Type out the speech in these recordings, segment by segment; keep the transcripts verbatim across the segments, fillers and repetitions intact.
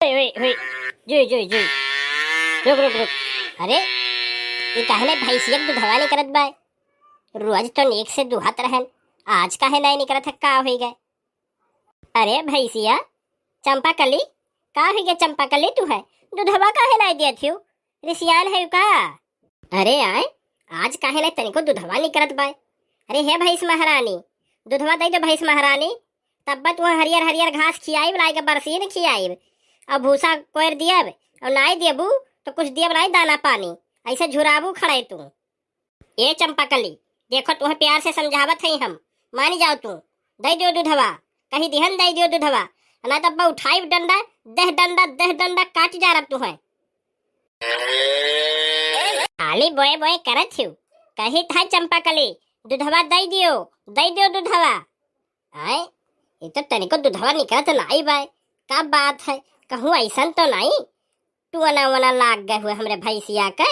ओए, ओए, ओए, जुई, जुई, जुई। रुक, रुक, रुक। अरे, ई काहे नाहीं भैंसिया के दुधवा निकरत बा? रोज तो नीक से दुहत रहन, आज काहे नाहीं निकरत है, का होइ गए? अरे भैंसिया, चंपाकली, का होइ गए चंपाकली तू है? दुधवा काहे नाहीं देत हियो? रिसियान है का? अरे आए, आज काहे नाहीं तनिको दुधवा निकरत बाय? अरे हे भैंस महारानी, दुधवा दइ दो भैंस महारानी, तब तुहैं हरियर हरियर घास खियाइब, लाइके बरसीन खियाइब, अउर भूसा कोइर दियब, अउर नाहीं देबू तो कुछ दियब नाहीं दाना पानी, अइसे झुराबू खड़े तू। ए चंपाकली, देखो तुहैं प्यार से समझावत हई हम, मानि जाओ तू, दइ दियो दुधवा, कहि दिहन दइ दियो दुधवा, ना तब उठाइब डंडा, देह डंडा, देह डंडा काटि डारब तुहैं। खाली बोए बोए करत हियो। कहित है चंपाकली, दुधवा दइ दियो, दइ दियो दुधवा। आए, ई तो तनिको दुधवा निकरत नाहीं बाय। का बात है, कहूँ अइसन तो नाहीं टोना वोना लाग गए हुए हमरे भैंसिया के?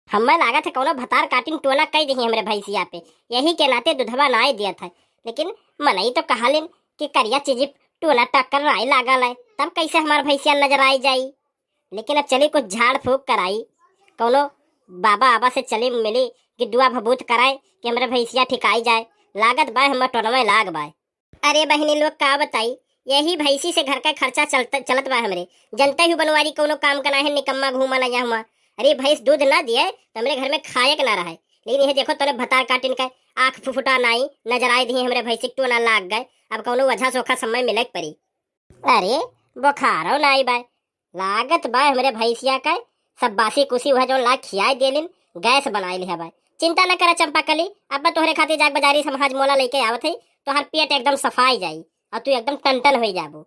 हम्मे लागत है कउनो भतार काटिन टोना कइ दिही हमरे भैंसिया पे, यही के नाते दुधवा नाहीं दियत है। लेकिन मनई तो कहलिन कि करिया चीजी टोना टक्कर नाहीं लागल है, तब कइसे हमार भैंसिया नजराइ जाई? लेकिन अब चली कुछ झाड़ फूँक कराई, कउनो बाबा आबा से चली मिली कि दुआ भभूत कराए कि हमरे भैंसिया ठिकाइ जाए। लागत बाय हम्मे टोनवे लाग बाय। अरे बहिनी लोग का बताई, यही भैंसी से घर का खर्चा चलत, चलत बा हमरे। जनते ही बनवारी कउनो काम का नाहीं, निकम्मा घूमा ना यहाँ हुआ। अरे भैंस दूध ना दिए तो हमरे घर में खाए के ना रहे, लेकिन यह देखो तोरे भतार काटिन का आँख फुफुटा नाहीं, नजराइ दिही हमरे भैंसी के टोना लाग गए। अब कउनो वजह सोखा समय मिले के परी। अरे, बोखारो नाहीं बाय, लागत बाय हमरे भैंसिया का, सब बासी कुसी उहै जउन लाग खियाइ देलिन, गैस बनाइ लिहा बाय। चिंता न करा चंपाकली, अब तोहरे खातिर जाके बजारी से हम हाजमोला लइके आवत हई, तोहार पेट एकदम सफाइ जाई अउर तू एकदम टनटन होइ जाबू।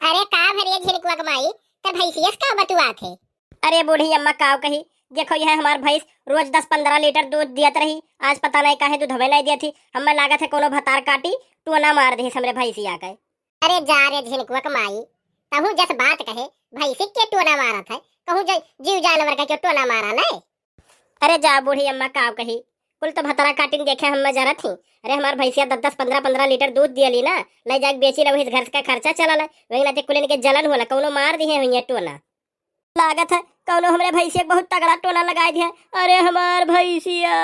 अरे का भरे झिनकुआ के माई, तोर भैंसिया से का बतुआत है? अरे बूढ़ी अम्मा काव कही, देखो यह हमार भैंस रोज दस पन्द्रह लीटर दूध दियत रही, आज पता नाहीं काहे दुधवे नाहीं दियत ही, हम्मे लागत है कउनो भतार काटी टोना मार दिहिस हमरे भैंसिया के। अरे जा रे झिनकुआ के माई, तहूँ जस बात कहे, भैंसी के टोना मारत है, कहूँ ज-, जीव जानवर का क्यों टोना मारा ले? अरे जा बूढ़ी अम्मा काव कही, कुल तो भतार काटिन देखे हम्मे जरत ही। अरे हमार भैंसिया दस दस पन्द्रह पन्द्रह लीटर दूध दियली ना, लइ जाके बेची ला, वही से घर का खर्चा चलल है, वही नाते कुलिन के जलन होला, कउनो मार दिहे हुइहैं टोना। लागत है कउनो हमरे भैंसिया के बहुत तगड़ा टोना लगाइ दिहे। अरे हमार भैंसिया।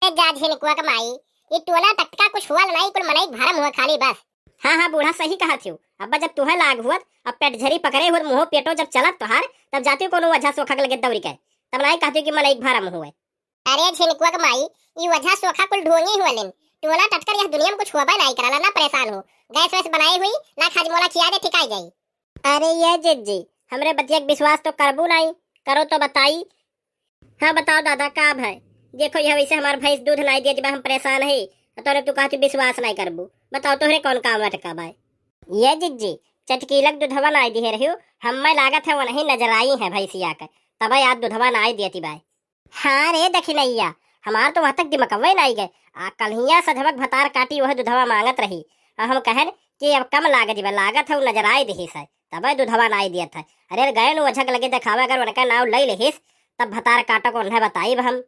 ए जा झिनकुआ के माई, ई टोना टटका कुछ हुअल नाहीं, कुल मनई के भरम हुआ खाली बस। हाँ, हाँ, बूढ़ा सही कहत हियो। अब जब तुहैं लाग हुअत, अब पेट झरी पकड़े हुअत, मुँहो पेटो जब चलत तोहार, तब जातियो कउनो वजह सोखा के लगे दौड़ी के, तब नाहीं कहतियो कि मनई के भरम हुए। अरे झिनकुआ के माई, ई वजह सोखा कुल ढोंगी हुअलिन। टोना टटकर यह दुनिया में कुछ होबे नाहीं करला, ना परेशान हो। गैस वैस बनाई हुई, ना हाजमोला खिया दे, ठिकाई जाई। अरे ये जिज्जी, हमरे बतिया के विश्वास तो करबू नाहीं, करो तो बताई। हाँ बताओ दादा, का भय? देखो यह वैसे हमार भैंस दूध नाहीं दियत बा, हम परेशान है, तोरे तू कहती विश्वास नाहीं करबू, बताओ तोहरे कउन काम अटका बा? ये जिज्जी, चटकीलक दुधवा नाहीं दिहे रहियो, हम्मे लागत है वनही नजराई है भैंसिया के, तबे आज दुधवा नाहीं दियती बा। हाँ रे दखिनैया, हमार तो वहाँ तक दिमकवे नाई गए। आ कल्हिया सझवक भतार काटी वह दुधवा माँगत रही। आ हम कहन कि अब कम लाग दिबा, लागत है उ नजराए दिहिस है, तबे दुधवा नाई दियत है। अरे गए नु ओझक लगे देखावे, अगर उनका नाव लई लिहिस, तब भतार काटक उन्हें बताइब हम।